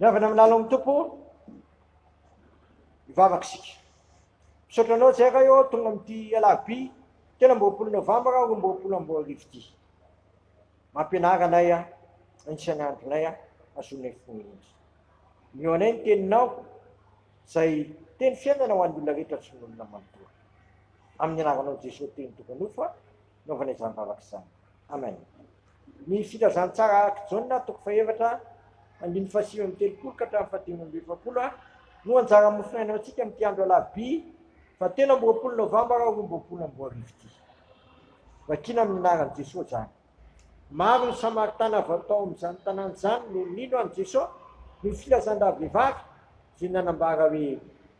Ry havana milala ao amin'ny Tompo, hivavaka isika. Misaotra anao Jera eo tonga amin'ity alarobia 23 novambra 2022 ity. Mampianara anay a, anisan'ny andronay a, azonay fo mihitsy. Omeo anay ny teninao, izay teny fiainana ho an'ny olona rehetra sy ny olona manontolo. Amin'ny anaranao Jesoa teny tonga nofo a, naovana izany vavaka izany. Amen. Ny filazantsara araka Jaona toko fahefatra andininy faha-39 ka hatramin'ny faha-45 a no anjara mofonaina antsika amin'ity andro alarobia faha-23 novambra 2022 ity. Vakina amin'ny anaran'i Jesoa izany. Maro ny Samaritana avy tao amin'izany tanàna izany no nino an'i Jesoa noho ny filazan-dravehivavy izay nanambara hoe,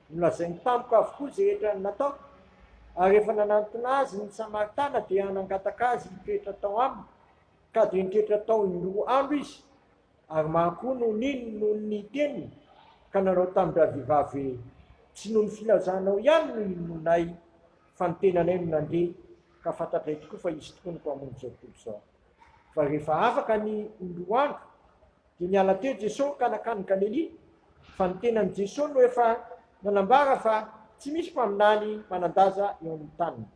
Nolazainy tamiko avokoa izay rehetra nataoko. Ary rehefa nanantona azy ny Samaritana dia nangataka azy hitoetra tao aminy, ka dia nitoetra tao indroa andro izy. Ary maro koa no nino noho ny teniny, ka nanao tamin-dravehivavy hoe, Tsy noho ny filazanao ihany no inoanay, fa ny tenanay no nandre, ka fantatray tokoa fa izy tokoa no Mpamonjy izao tontolo izao. Fa rehefa afaka ny indroa andro, dia niala teo Jesoa ka nankany Galilia, fa ny tenan'i Jesoa no efa nanambara fa tsy misy mpaminany manan-daza eo amin'ny taniny.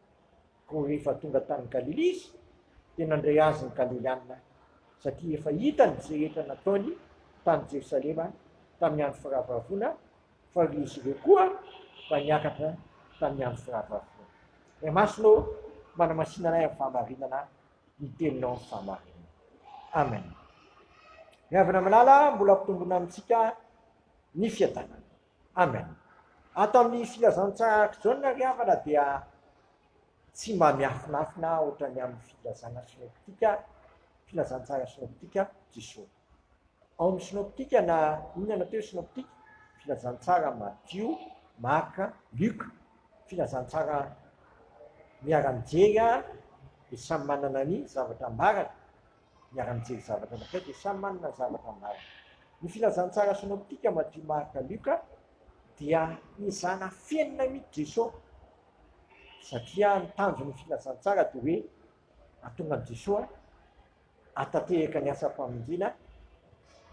Koa rehefa tonga tany Galilia izy, dia nandray azy ny Galiliana, satria efa hitany izay rehetra nataony tany Jerosalema tamin'ny andro firavoravoana, fa ry izy ireo koa mba niakatra tamin'ny andro firavoravoana. Ray Masina ô, manamasina anay amin'ny fahamarinana ny teninao amin'ny fahamarinana. Amen. Ry havana malala, mbola ampitombona amintsika ny fiadanana. Amen. Ato amin'ny filazantsara araka Jaona ry havana dia tsy mba miafinafina ohatran'ny amin'ny filazana synoptika, filazantsara synoptika Jesoa. Ao amin'ny synoptika na inona no atao hoe synoptika? Filazantsara Matio, Marka, Lioka. Filazantsara miara-mijery dia samy manana ny zavatra ambarany. Miara-mijery zavatra anankiray dia samy manana ny zavatra ambarany. Ny filazantsara synoptika Matio, Marka, Lioka dia ezahana fenina mihitsy Jesoa satria ny tanjon'ny filazantsara dia hoe hahatonga an'i Jesoa hahatanteraka ny asam-pamonjena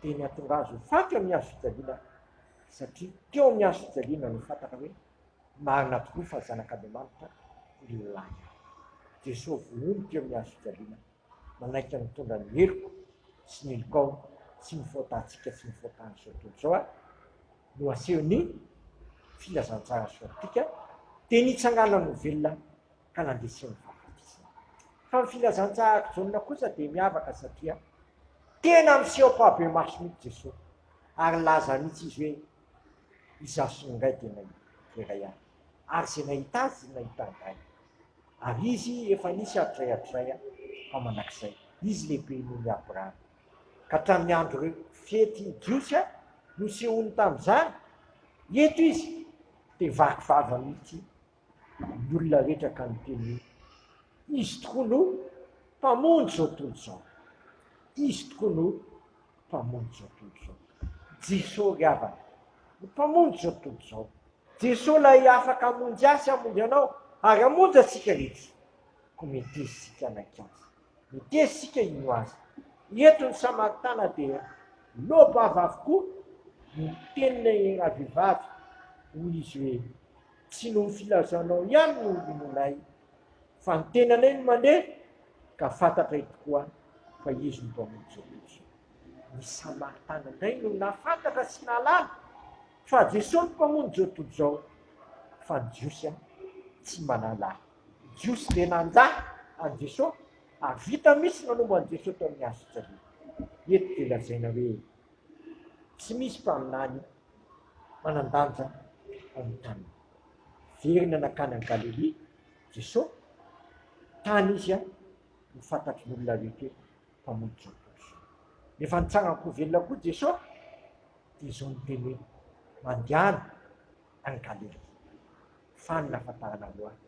dia ny hahatonga azy ho faty amin'ny hazo fijaliana satria teo amin'ny hazo fijaliana no fantatra hoe marina tokoa fa zanak'Andriamanitra lehilahy. Jesoa vonono teo amin'ny hazo fijaliana nanaiky nitondra ny heloko sy ny helokao sy ny fahotantsika sy ny fahotan'izao tontolo izao ary no asehon'ny filazantsara synoptika dia nitsanganany ho velona ka nandreseny ny fahafatesana. Fa ny filazantsarak'i Jaona kosa dia miavaka satria tena miseho ampahibemaso mihitsy Jesoa ary nilaza mihitsy izy hoe izaho sy ny Ray dia iray ihany ary izay nahita azy dia nahita ny Ray ary izy efa nisy hatrizay hatrizay fa mandrakizay. Izy lehibe noho ny Abrahama. Ka hatramin'ny andro fety jiosy nosehoany tamin'izany, eto izy dia vaky vava mihitsy ny olona rehetra ka niteny hoe, Izy tokoa no Mpamonjy izao tontolo izao. Izy tokoa no Mpamonjy izao tontolo izao. Jesoa ry havana, no Mpamonjy izao tontolo izao. Jesoa ilay afaka hamonjy ahy sy hamonjy anao ary hamonjy antsika rehetra. Koa meteza isika hanaiky Azy. Meteza isika hino Azy. Eto ny Samaritana dia loa-bava avokoa no niteny ravehivavy, hoy izy hoe, Tsy noho ny filazanao ihany no inoanay, fa ny tenanay no mandeha, ka fantatray tokoa fa Izy no Mpamonjy antsika. Ny Samaritana indray no nahafantatra sy nahalala fa Jesoa no Mpamonjy izao tontolo izao, fa ny Jiosy tsy mba nahalala. Ny Jiosy dia nandà an'i Jesoa ary vita mihitsy nanombo an'i Jesoa teo amin'ny hazo fijaliana. Eto dia lazaina hoe tsy misy mpaminany manan-danja ao amin'ny taniny. Niverina nankany any Galilia Jesoa, tany Izy no fantatry ny olona rehetra hoe Mpamonjy izao tontolo izao. Rehefa nitsangan-ko velona koa Jesoa, dia izao niteny hoe, Mandehana any Galilia, fa any no ahafantaranareo Ahy,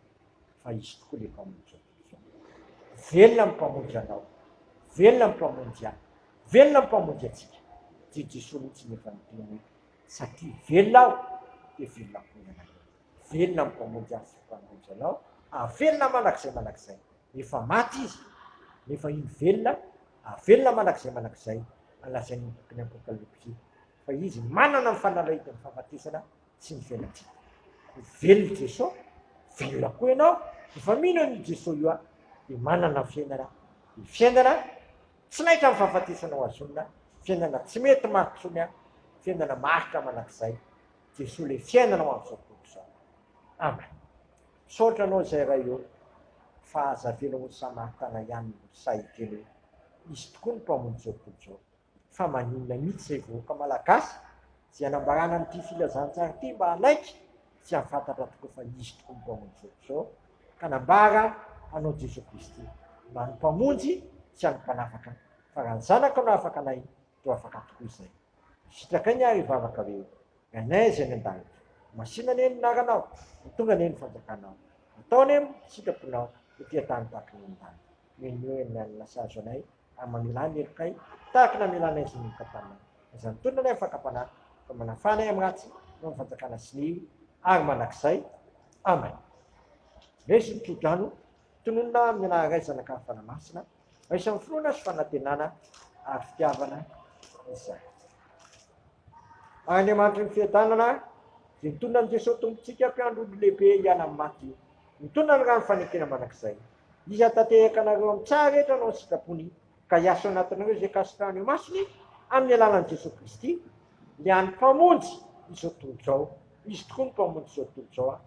fa Izy tokoa ilay Mpamonjy izao tontolo izao. Velona ny Mpamonjy anao, velona ny Mpamonjy ahy, velona ny Mpamonjy antsika, dia Jesoa mihitsy no efa niteny hoe, Satria velona aho, dia velona koa ianareo. Velona ny Mpamonjy ahy sy Mpamonjy anao, ary velona mandrakizay mandrakizay. Efa maty Izy, nefa iny velona, ary velona mandrakizay mandrakizay, lazain'ny bokin'ny Apokalypsy. Fa Izy manana ny fanalahidin'ny fahafatesana sy ny fiainantsika. Velona Jeso, velona koa ianao. Rehefa mino an'io Jeso io aho, dia manana ny fiainana. Ny fiainana tsy laitra amin'ny fahafatesana ho azonina, fiainana tsy mety maty intsony aho, fiainana maharitra mandrakizay. Jesoa ilay fiainana ho an'izao tontolo izao. Amen. Misaotra anao izay Ray ô, fa aza avela ho ny Samaritana ihany no sahy hiteny hoe, Izy tokoa no Mpamonjy izao tontolo izao. Fa maninona mihitsy izay vahoaka malagasy izay anambarana an'ity filazantsara ity mba hanaiky sy hahafantatra tokoa fa Izy tokoa no Mpamonjy izao tontolo izao, ka nambara anao Jesoa Kristy mba ny Mpamonjy sy an'ny Mpanafaka, fa raha ny Zanaka no hahafaka anay dia ho afaka tokoa izay. Sitrakay ny ahy hivavaka hoe, Rainay izay any an-danitra, masina anie ny anaranao, ho tonga anie ny fanjakanao, atao anie ny sitraponao ety an-tany tahaka ny any an-danitra. Menoy ny alina sy azo anay ary mamelà ny helokay tahaka ny namelanay izay meloka taminay. Aza mitonona anay amin'ny fakam-panahy, fa manafà anay amin'ny ratsy noho ny fanjakana sy ny hery ary mandrakizay. Amen. Raiso ny tsodrano, tononina amin'ny anaran'ny Ray, Zanaka ary Fanahy Masina. Raiso amin'ny finoana sy fanantenana ary fitiavana izany. Andriamanitry ny fiadanana, izay nitondra an'i Jesoa Tompontsika mpiandry ondry lehibe hiala amin'ny maty, mitondra ny rano fanekena mandrakizay. Izy hahatanteraka anareo amin'ny tsara rehetra hanao ny sitrapony, ka hiasa ao anatinareo izay ankasitrahany eo imasony, amin'ny alalan'i Jesoa Kristy, ilay hany Mpamonjy izao tontolo izao. Izy tokoa no Mpamonjy izao tontolo izao.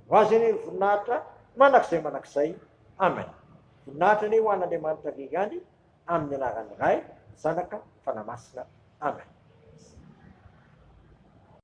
Ho Azy anie ny voninahitra mandrakizay mandrakizay. Amen. Voninahitra anie ho an'Andriamanitra irery ihany, amin'ny anaran'ny Ray, Zanaka, Fanahy Masina. Amen.